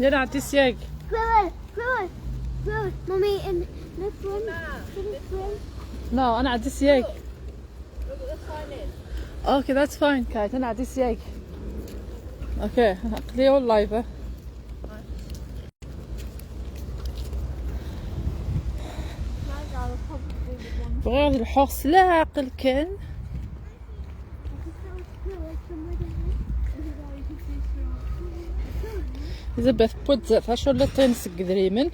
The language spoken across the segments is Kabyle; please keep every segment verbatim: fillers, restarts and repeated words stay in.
يلا عطي سياق. Mommy, and this one, this one. No, انا عندي سياق. Okay, that's fine, كايت. انا عندي سياق. Okay, قليو اللايف. بغير الحوس لا عقل كان. زبث بود زعفة شو اللي تنسق دريمن.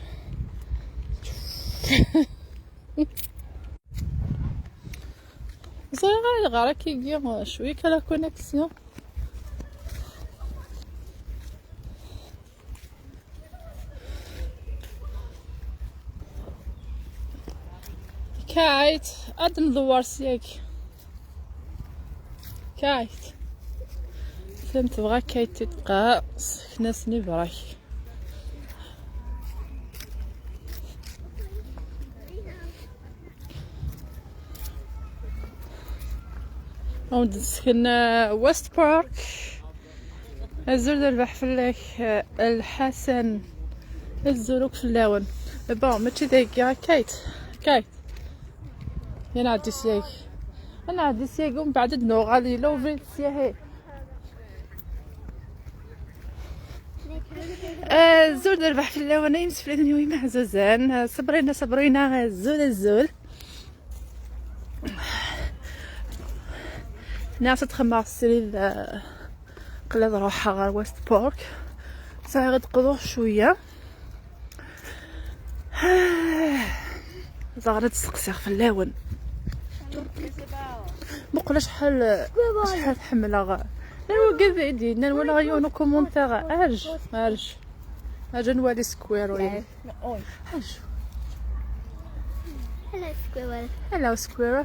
زي غير غير كي يجي شوية كلا كونيكسيون. كايت، اد ندور سياك. كايت. فهمت بغا كايت تبقى سكنة سني براك. او نسكن ويست بارك. الزول ربح فلاك الحسن. الزولوك في اللون. بون ماشي دايكا كايت. كايت. ينعدي سياك. انا عندي سياك ومن بعد نو غالي لو فيت سياهي. آه، الزول ربح في اللون يمسفلتني ويما عزوزان. صبرينا صبرينا الزول الزول. ناس تخمم السرير، آه، قلت روحها غير ويست بورك. صافي غتقضوه شويه. زغرة تسقسي في اللون. بقول شحال شحال حملة غا. لا وقف يدينا ولا يونو كومونتير. عرج عرج. اجا نوالي سكوير وين. عرج. هلا سكوير. هلا سكوير.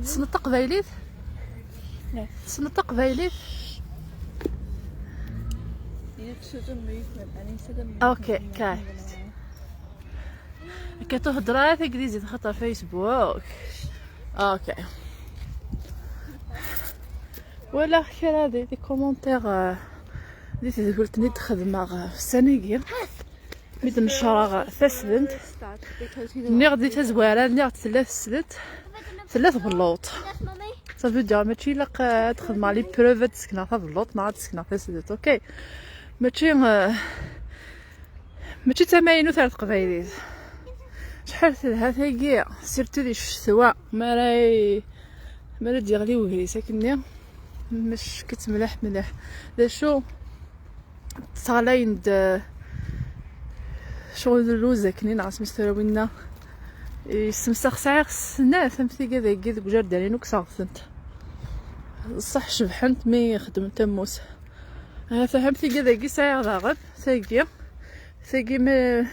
تسمى التقبايليت؟ تسمى التقبايليت؟ اوكي كاي. كتهضر انجليزي خاطر فيسبوك. اوكي. ولا خير هذه دي كومونتير، آه، دي تقولتني تخدم في السنيقي. ميد نشرغ تسدنت. نيغ دي تزوارة نيغ تلا تسدنت. تلا تبلوط. صافي دير ماشي لا تخدم على لي بروف تسكنا تبلوط نهار تسكنا تسدنت. اوكي. ماشي، آه، ماشي تماينو تاع القبايليز. شحال تلها ثاقي سيرتو دي الشتوى ما راي ما راه يغلي وهري ساكني. مش كتملح ملح. لا شو تصالين د شغل اللوزة كنين عاصم ستراوينا. يسمسخ سعيغ السنة ثمثي كذا يقيد بجار دارين وكساغثنت. صح شبحنت مي خدمت موس. ها فهمتي كذا يقي سعيغ ذاغب ثاقي. ثاقي ما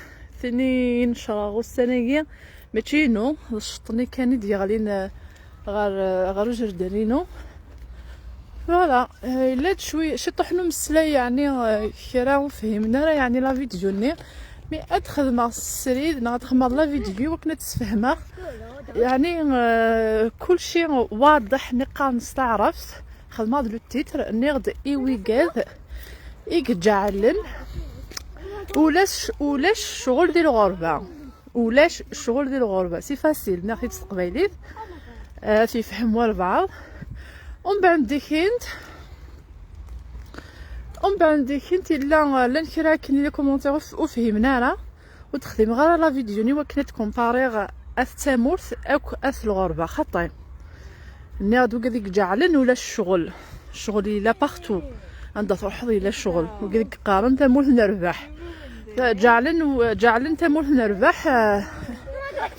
ثنين شراغ والسنة ماشي نو الشطني كان يدي غالين غير غير جردانينو. فوالا، آه، لا شوي شي طحنو مسلا يعني، آه، كرا وفهمنا راه يعني لا فيديو ني. مي اتخدم السريد نا تخمر لا فيديو وكنا تسفهمها. يعني، آه، كل شيء واضح نقا نستعرفت. خدمة لو تيتر نيغد ايويغاد. ايك جعلن. ولاش ولاش شغل دي الغربة. ولاش الشغل ديال الغربة سي فاسيل ناخذ تقبايليت. آه تيفهموا البعض. ومن بعد ديكينت ومن بعد ديكينت الا لان كراكني لي كومونتير وفهمنا راه وتخدم غير لا فيديو ني وكنا تكومباريغ اث تامورت اك اث الغربة خطين. ني دوك هذيك جعلن ولا الشغل الشغل الا بارتو عندها تروح الى الشغل وقال لك قارن تموت نربح. جعلن و- جعلن تموت نربح. آه،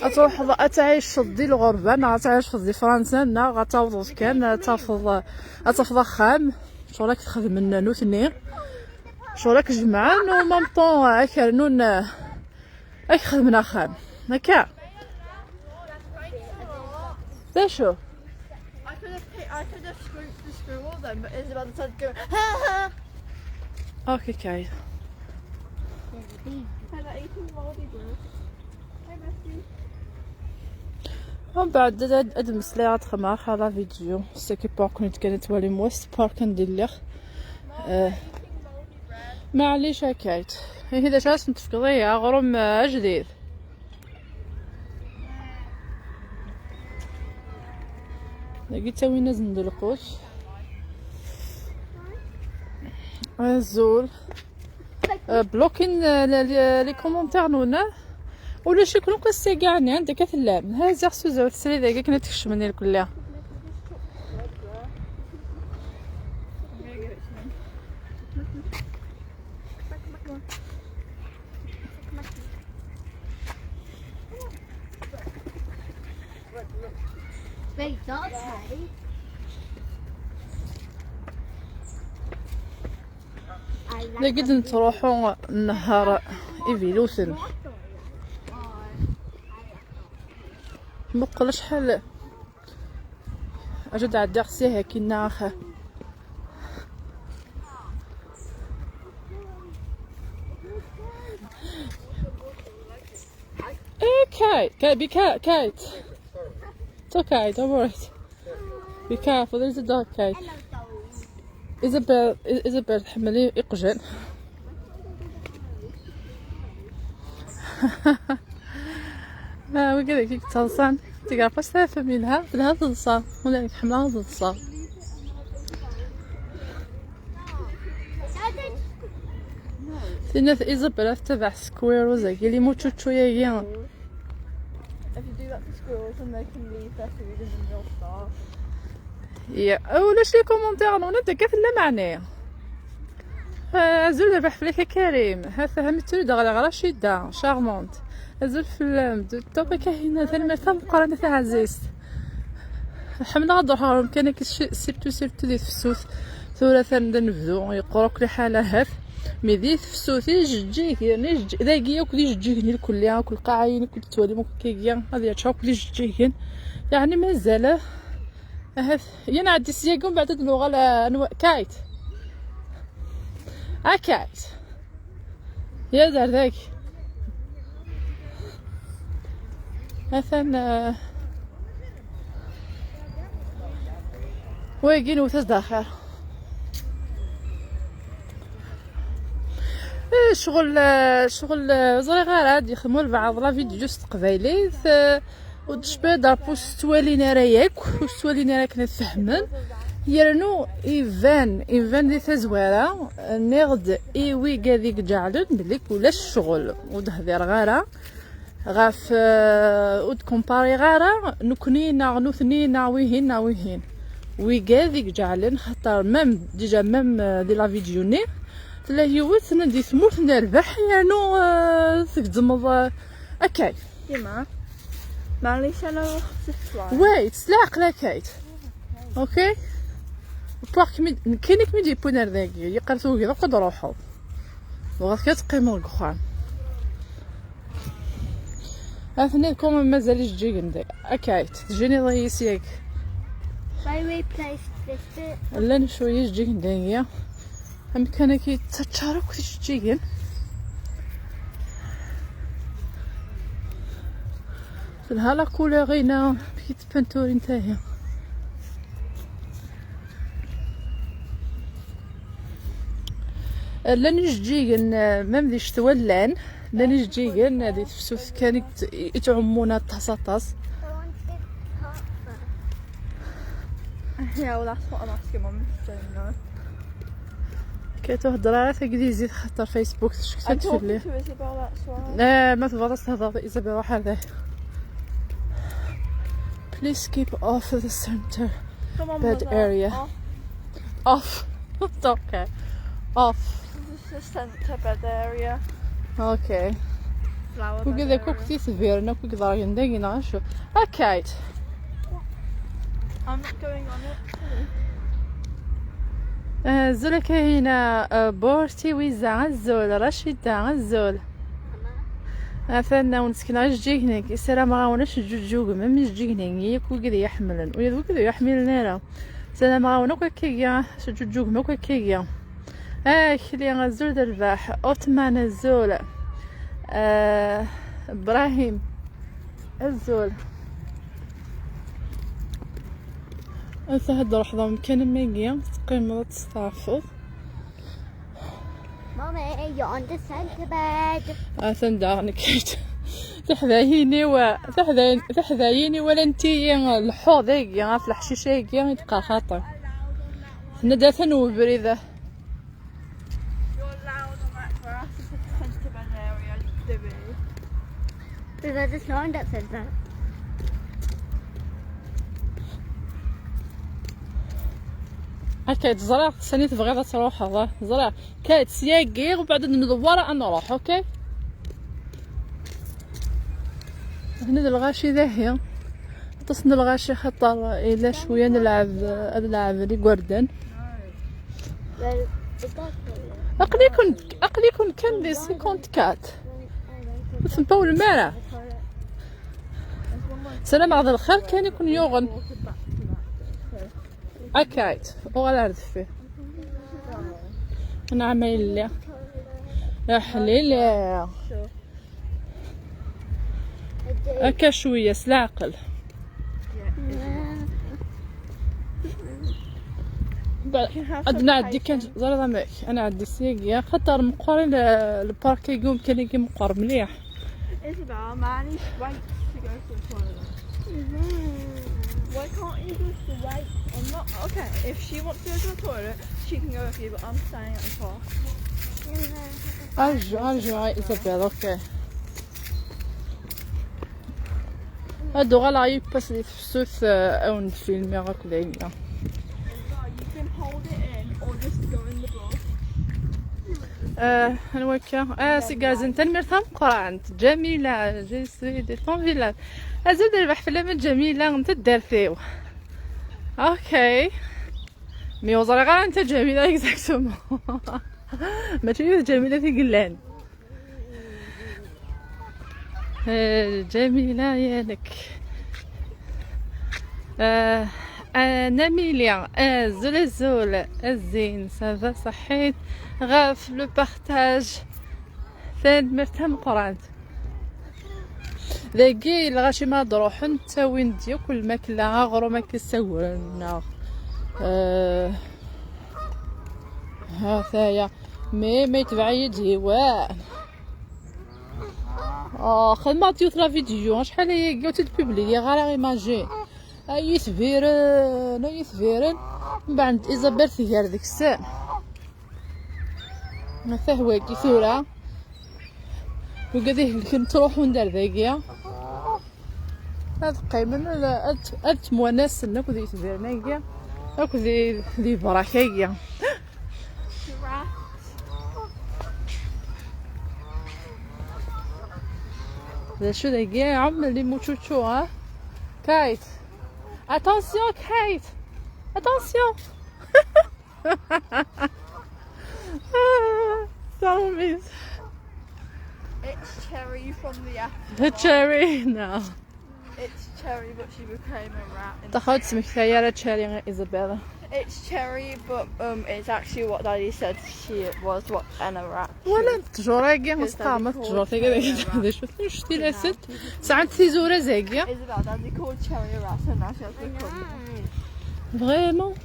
اتروح اتعيش صدي الغربه نا اتعيش صدي فرنسا نا غتوض كان تفض اتفض خام. شو راك تخدم لنا نوثني؟ شو راك جمعان ومام طون اكرنون اك خدمنا خام هكا. ذا شو؟ I could have, I could have scooped the screw all then, but Isabel decided to go, ha ha! Okay, okay. Hello, you can roll the bro. Hi, Matthew. ومن بعد اد مسليغ تخمار على فيديو سكي بارك كنت كانت والي موست بارك ندير ليغ. آه. Maɛlic a Kate. Ihi d acu ara sen-tefkeḍ ihi aɣrum, eh, ajdid? Dagi ttawin-asen-d lqut. Azul. Eh, blokin, eh, les, les, les commentaires-nwen, eh? Ulac akk ass-agi ɛni anda akka tellam? Ha, ziɣ s uzawet srid-agi akken ad tkecmem irkelli. Wait, that's right. Dagi d-nettruḥu nnehheṛ ibiluten. Muqel acḥal. Acu d-ɛeddiɣ sya akinna axa. Okay, okay, be ca-, Kate. It's okay, don't worry. Be careful, there's a dog, Kate. Isabel, I-, Isabel, tḥemmel i-, iqjan. Ah, wigad i k-yettaḍsan. Tigrafac tafam yelha, telha teḍsa. Ula nekk ḥemmleɣ ad ḍseɣ. Tinna Isabel ad tettabaɛ Squirrels-agi, les mucucu-yagi. If you do that to squirrels, then they can leave their food in the middle of the Ya, ulac les commentaires-nwen, anda akka tellam ɛni? Ah, azul d rrbeḥ fell-ak a Karim. Ha-t-a mi ttru-d ɣer Racida, charmante. Azul fell-am, d Ṭṭuba Kahina, tanemmirt tameqqrant a taɛzizt. Ḥemmleɣ ad ruḥeɣ ɣer umkan-agi, si-, surtout, surtout di tefsut. Tura atan d anebdu, yeqqur akk liḥala, hat. Mi di tefsut, ijeǧǧigen, ijeǧǧ-, dagi akk d ijeǧǧigen irkelli, akk lqaɛa-yin, akk tettwalim, akk akkagi, ad yaččeɣ akk d ijeǧǧigen. Yeɛni mazal, ahat, ya nɛeddi syagi, umbeɛd ad nuɣal, ah, nwa-, Kate. A Kate. Ya d ar daki. Atan, ah, wagi nwet-as-d axir. Eh, ccɣel, eh, ccɣel, eh, ur ẓriɣ ara ad yexdem walbeɛḍ la vidéo s teqbaylit, eh, ur d-tecbiḍ ɣef ur s-ttwalin ara yakk, ur s-ttwalin ara akken ad fehmen. Yernu iban, iban di tazwara, nniɣ-d i wigad i iǧeɛlen belli ulac ccɣel, ur d-hdireɣ ara. Ɣef, eh, ur d-kumpariɣ ara, nekkni neɣ nutni neɣ wihin neɣ wihin. Wigad i iǧeɛlen, xaṭer même, déjà même, eh, di la vidéo-nni, tella yiwet n di tmurt n rrbeḥ, yernu, eh, tgezzmeḍ, eh, akkay. Dima. Maɛlic, ara ruḥ s sswar. Wait, s leɛqel akkay. Ok? Wwiɣ-kem-id, nekkini kem-id-yewwin ar dagi, yeqqar tugiḍ akk ad d-ruḥeḍ. Bɣiɣ kan ad teqqimeḍ deg uxxam. Atni kan mazal ijeǧǧigen da. Akkay, tejjiniḍ-iyi syagi. By the way, place this bit. Llan cwiya ijeǧǧigen dagi. Amkan-agi yettaččar akk tijeǧǧigin. Telha la couleur-ina, amek i tpanturin tahi. Llan ijeǧǧigen, même di ccetwa llan, llan ijeǧǧigen di tefsut kan i tt-, i ttɛummun aṭas, aṭas. Yeah, well, that's what I'm asking Mum to say, no. Kate ur hedder ara taglizit xaṭer Facebook tecketat fell-i. Eh, ma tebɣiḍ ad s-thedreḍ i Isabel, ruḥ ar dahi. Please keep off the center bed area. Off. It's okay. Off. This is the center bed area. Okay. Flower bed area. Wigi d akk titbiren akk i iḍergen dagi neɣ acu? Akkay. I'm not going on it. Azul a Kahina, uh, Borti Wiza, azul, Racida, azul. Atan wen-sekneɣ ijeǧǧigen-agi, ssarameɣ-awen ad teǧǧuǧǧugem am ijeǧǧigen-agi, yakk wigad i yi-ḥemmlen, ula d wigad ur yi-ḥmilen ara. Ssarameɣ-awen akk akkagi, ad teǧǧuǧǧugem akk akkagi. Akli, azul d rrbeḥ, Otman, azul. Eh, Ibrahim, azul. Ata ad d-ruḥeḍ ɣer umkan am wagi, teqqimeḍ ad testeɛfuḍ. Mommy, you're on the center bed. Atan daɣen kkayt. Tiḥdayin-iw, tiḥdayin, tiḥdayin-iw walant-iyi leḥḥuɣ dagi ɣef leḥcic-agi i d-qqar xaṭi. Tenna-d atan webrid. You're loud on that grass. It's a center bed area. Dibby. There's a sign that says that. Akka ẓriɣ sani tebɣiḍ ad truḥeḍ, ah, ẓriɣ. Kkayt syagi, u beɛd ad nḍewwer ad nruḥ, okay? Hna d lɣaci dahi. Aṭas n lɣaci xaṭer ila cwiya n lɛeb, ad lɛeben igerdan. Well, it does look Aql-iken, aql-iken kan di cinquante-quatre. Ur tembawlem ara. Ssarameɣ d lxir kan i ken-yuɣen. Akkayt, uɣal ar deffir. Nɛam a yelli. Aḥlili. Akka cwiya s leɛqel. Ba- Ad nɛeddi kan, ẓriḍ amek, ad nɛeddi syagi, axaṭer meqqer i le- le parc-agi, umkan-agi meqqer mliḥ. Isabel, Manny waits to go to the toilet. Why can't you just wait? I'm not okay. If she wants to go to the toilet, she can go with you, but I'm staying at the park. Arju, arju, ay Isabel, okay. Ad uɣaleɣ yiwwas di tefsut, eh, ad wen-d-filmiɣ akked Ayla. You can hold it in or just go in the bush. Eh, anwa akka? Ah, s igerrzen, tanemmirt tameqqrant. Ǧamila, je suis de ton village. Azul d rrbeḥ fell-am a Ǧamila n taddart-iw. Okay. Mi ur ẓriɣ ara anta Ǧamila exactement. Mačči d Ǧamila i yellan. Eh, Ǧamila, ya nekk. Eh, Anna Mili, eh, azul, azul, a zzin, ça va, ṣaḥit, ɣef le partage. Tanemmirt tameqqrant. Dagi, lɣaci ma ad ruḥen, ttawin-d yakk lmakla, aɣrum akka ssagren, neɣ, eh, ha-t-aya. Mi, ma yetbeɛ-iyi-d yiwen. Oh, xedmeɣ-d yiwet la vidéo, acḥal ayagi ur tt-id-publiyiɣ ara, imagine. Ay itbiren, ay itbiren. Mbeɛd Isabel tger deg-sen. Tahwa-agi tura. Ugad ihelken ttruḥun-d ar dagi. Ad qqimen, ad, ad, ad ttmwanasen akk d yitbiren-agi, akk d, d yebrak-agi. D acu dagi, ɛum les muchouchous, ha? Kate. Attention, Kate. Attention. Sorry, miss. It's Cherry from the app. The cherry, no. It's Cherry, but she became a rat. In Taxawt tesmektay ara Cherry i Isabel. It's Cherry, but um, it's actually what Daddy said she was. What and a rat. Wala ttjur-agi, ttqamat ttjur-agi, d acu tectilasent. Sɛant tizura zagi. Isabel, Daddy called Cherry a rat, so now she has become. Vraiment.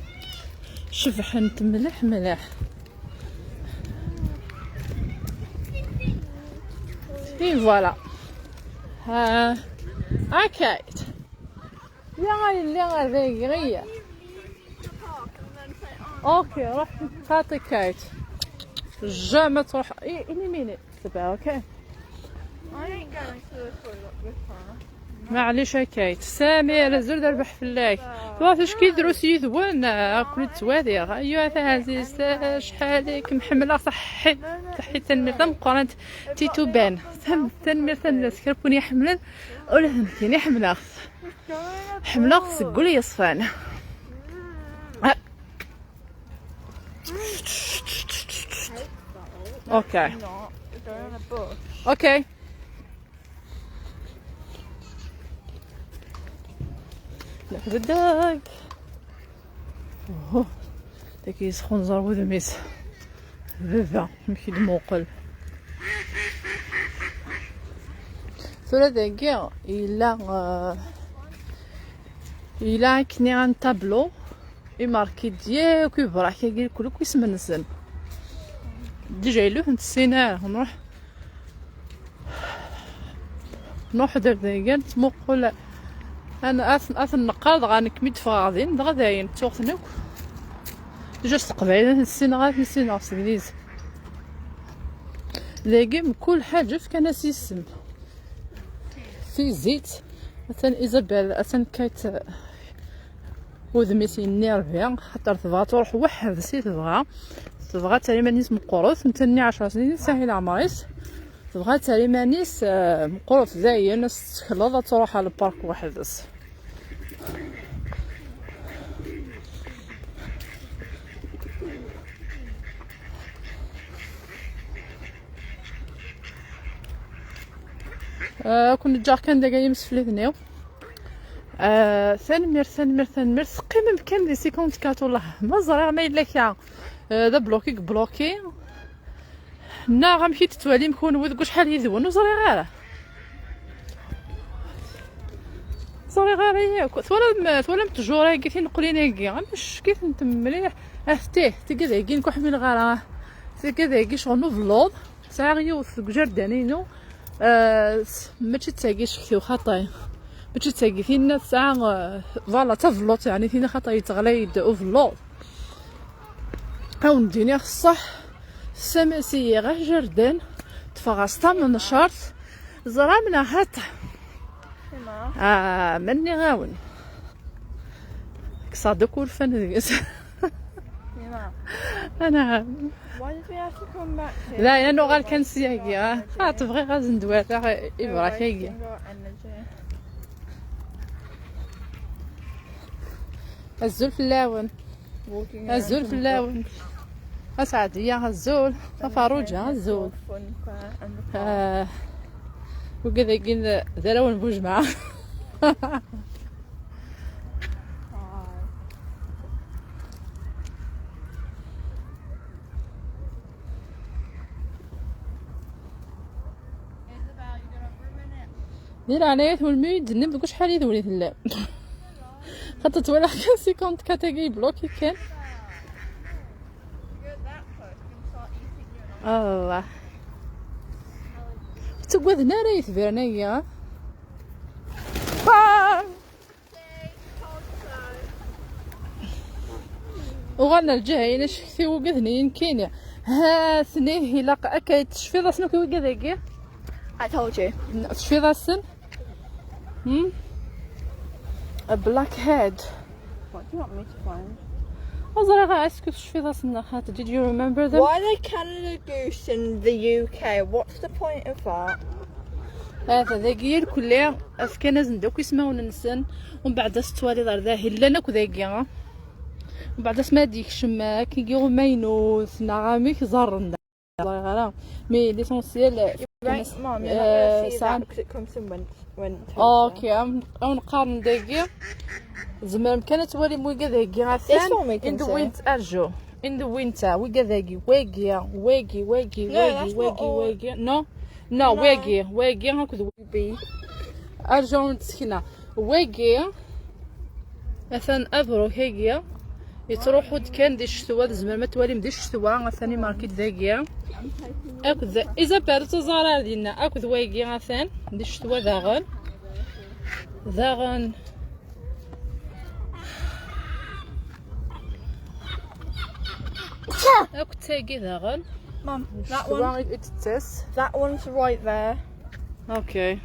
Cebḥent mliḥ mliḥ. Et voilà. Ah, Kate. Ya a yelli ar dagi, iyya. Ok, ruḥ xaṭi Kate. Jamais tṛuḥ. I- Ini mini. C'est pas ok. I ain't going to the toilet with her. Maɛlic a Kate. Samir, azul d rrbeḥ fell-ak. Tura ticki drus yid-wen, ah, ad ken-id-ttwaliɣ. Ayyuha taɛzizt, acḥal i kem-ḥemmleɣ, ṣaḥḥit. Ṣaḥḥit, tanemmirt tameqqrant. Tituban. Tam- Tanemmirt, tanemmirt. Kra n win iḥemmlen, ula d nekkini ḥemmleɣ-t. Ḥemmleɣ-t seg wul yeṣfan. Ah. Okay. Not going in a bush. Okay. Look at the dog. Oh, dagi yesxunẓer wudem-is. Baba, amek i d-muqel. Tura dagi yella, eh, yella akken un tableau. Imerki-d yakk ibrak-agi, kul akk isem-nsen. Déjà yella ur ten-tessin ara. Nruḥ, nruḥ d ar dagan, tmuqul. Ad, ad, ad ten-neqqar, dɣa nekk mi d-ffɣeɣ din, dɣa dayen, ttuɣ-ten akk. Déjà s teqbaylit ur ten-ssineɣ ara, ad ten-ssineɣ s teglizit. Dagi, mkul ḥaǧa fkan-as isem. Tizit, atan Isabel, atan Kate, udem-is yenna irbi, xaṭer tebɣa ad truḥ weḥd-s i tebɣa. Tebɣa ad terr iman-is meqqret, netta-nni ɛecra snin, tesɛa leɛmer-is. Tebɣa ad terr iman-is, eh, meqqret dayen, ad s-tettekleḍ ad truḥ ɣer lpark weḥd-s. Ah, ad ken-ǧǧeɣ kan dagi imsefliden-iw. Ah, tanemmirt, tanemmirt, tanemmirt. Teqqimem kan di cinquante-quatre, wallah. Ma ẓriɣ ma yella kra, ah, d abloki i yebloki. Neɣ amek i tettwalim kunwi deg wacḥal yid-wen? Ur ẓriɣ ara. Ur ẓriɣ ara yakk. Twalam, twalam ttjur-agi, tineqlin-agi? Amek i tent-mliḥ? Ah, tih, tigad-agi nekk ur ḥmileɣ ara. Tigad-agi ccɣel n ubelluḍ. Sɛiɣ yiwet deg ujerdan-inu. Ah, s-, mačči d tagi cektiw xaṭi. Mačči d tagi, tinna tesɛa, ah, voilà, d tabelluḍt, yeɛni tinna xaṭi yettɣlay-d ubelluḍ. Ad wen-d-iniɣ ṣṣeḥ, tessamass-iyi ɣer jardin, ṭṭfeɣ-as tamnecart, ẓram neɣ xaṭi? Ah, ma nniɣ-awen. Kkseɣ-d akk urfan deg-s. Anɛam. Why did we have to come back here? Dayen, ad nuɣal kan syagi, ah. Ah, tebɣiɣ ad sen-d-walaɣ ibrak-agi. Azul fell-awen. Azul fell-awen. A Saɛdiya, azul. A Faruǧa, azul. Ah, wigad-agi d, d arraw n Bujmaɛ. Di leɛnaya-twen, mi yi-d-tennim deg wacḥal yid-wen i tellam? Xaṭer twalaɣ kan cinquante-quatre-agi yebloki kan. Allah. Ur ttaggaden ara yetbiren-agi, ha? Ah! Uɣalen ar lǧiha-ina, cektiw ugaden-iyi nekkini. Ha-ten-ih, ilaq akka tecfiḍ-asen akk i wigad-agi? I told you. Tecfiḍ-asen? Hmm? A blackhead. What do you want me to find? Ur ẓriɣ ara, est-ce que tecfiḍ-asen neɣ xaṭi? Did you remember them? Why are they Canada Goose in the U K? What's the point of that? Hata dagi irkelli, fkan-asen-d akk ismawen-nsen, umbeɛd ad s-twaliḍ ar dahi, llan akk dagi, ha? Umbeɛd asmi ad d-yekcem, eh, akkagi umaynut, neɣ amek ẓerren da. Ẓriɣ ara. Mais l'essentiel, eh, Right, fkan-as, Mom, you're not gonna eh, see that sɛan 'cause it comes in when, when. Ok, am, am neqqaren dagi. Tzemrem kan ad twalim wigad-agi, atan. This one we can in the see. Winter, arju. In the winter, wigad-agi, wagi, wagi, wagi, No, wagi, that's not wagi, all. Wagi. No, no, No. Wagi, wagi, akked wagi. Arju, ad wen-d-sekneɣ. Wagi, atan abruk-agi, yettruḥu-d kan di ccetwa, tzemrem ad twalim di ccetwa, atan imarki-d dagi. Akked, Isabel, ur ttaẓ ara ar dinna, akked wagi, atan, di ccetwa daɣen. Daɣen. Akked tagi daɣen. Mom, that one. Ccetwa i, i d-tettas. That one's right there. Okay.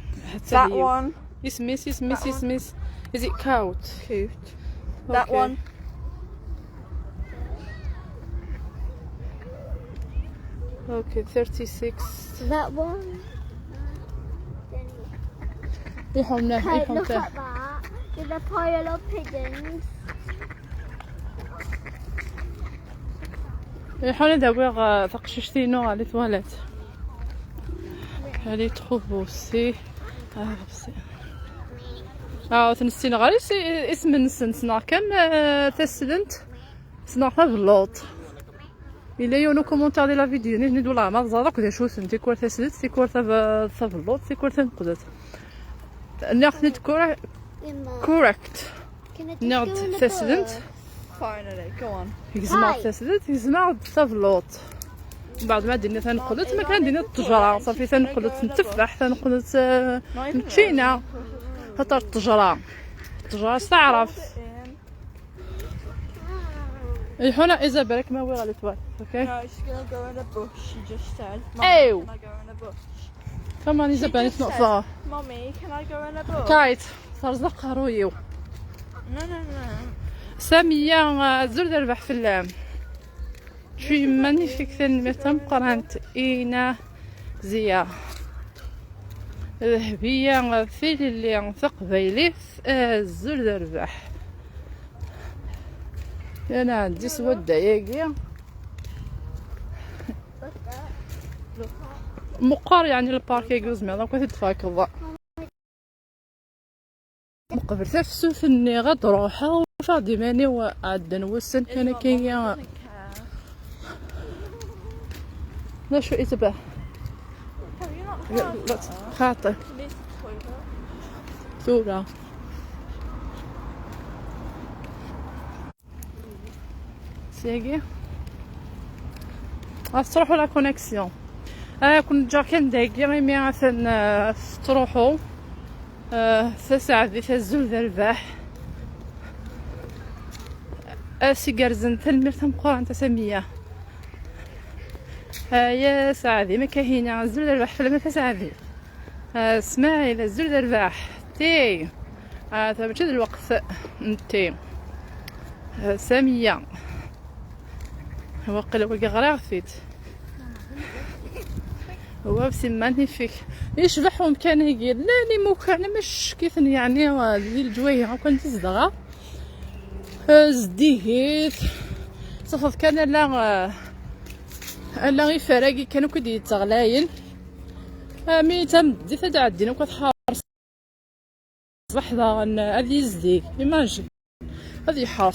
That one. Isem-is, isem-is, that one. Isem-is. Is it coat? Coat. That one. Okay, thirty-six. That one. Hey, look at that. There's a pile of pigeons. Iḥun ad awiɣ, uh, taqcict-inu ɣer les toilettes. Elle est trop beau, c'est, ah, c'est, ah, ur ten-ssineɣ ara is-, isem-nsen, ssneɣ kan, uh, taslent, ssneɣ tabelluḍt. Yella yiwen ukumentaṛ di la vidéo-nni, nid wala ma teẓriḍ akk d acu-ten, tikwal taslent, tikwal tab-, tabelluḍt, tikwal taneqdet. Nniɣ-ten-id correct. Nniɣ-d taslent. Finally, go on. Gezmeɣ-d taslent, gezmeɣ-d tabelluḍt. Mbeɛd ma d-nniɣ taneqlet, ma kan d-nniɣ ṭṭejra, ṣafi taneqlet n tteffaḥ, taneqlet, eh, n ččina. Xaṭer ṭṭejra, ṭṭejra s taɛrabt. Iḥuna Isabel, akken ma wiɣ l'étoile, okay? No, she's gonna go in a bush, she just said. Ew! Mummy, can I go in a bush? Come on, Isabel, it's not far. Mummy, can I go in a bush? Kate, terẓa aqerruy-iw. No, no, no. Samiya, eh, azul d rrbeḥ fell-am. Tu es magnifique, tanemmirt tameqqrant, Ina Ziya. Dehbiya, tilelli taqbaylit, azul d rrbeḥ. Ana ɛeddi s wadda-agi. Meqqer, yeɛni, lpark-agi, ur zmireḍ akk ad t-id-tfakeḍ. Meqbel tafsut-nni ad ruḥeɣ, ufiɣ-d iman-iw ɛeddan wussan kan akka-yi. D acu i tebɛ? Xaṭi. Tura. Sagi. Ad tettruḥu la connexion. Ah, kun ǧǧeɣ kan dagi imi atan, ah, tettruḥu. Ah, tasaɛdit, azul d rrbeḥ. Ass igerrzen, tanemmirt tameqqrant a Samiya. Ah, ya Saɛdi, ma kahina, azul d rrbeḥ fell-am a Saɛdi. Ah, Smaɛil, azul d rrbeḥ. Ti. Ah, ta mačči d lweqt n ti. Ah, Samiya. Waqila wagi ɣriɣ-t-id. Waw, c'est magnifique. Yecbeḥ umkan-agi. Llan imukan, ama ccek-iten, yeɛni, ah, di leǧwayeh akk anda zedɣeɣ. Ah, zeddigit. Tafeḍ kan ala, ah, ala ifar-agi kan akk i d-yettɣlayen. Ah, mi tameddit ad ɛeddin akk ad ḥerṣ. Ṣbeḥ daɣen ad yezdig. Imagine. Ad yeḥreṣ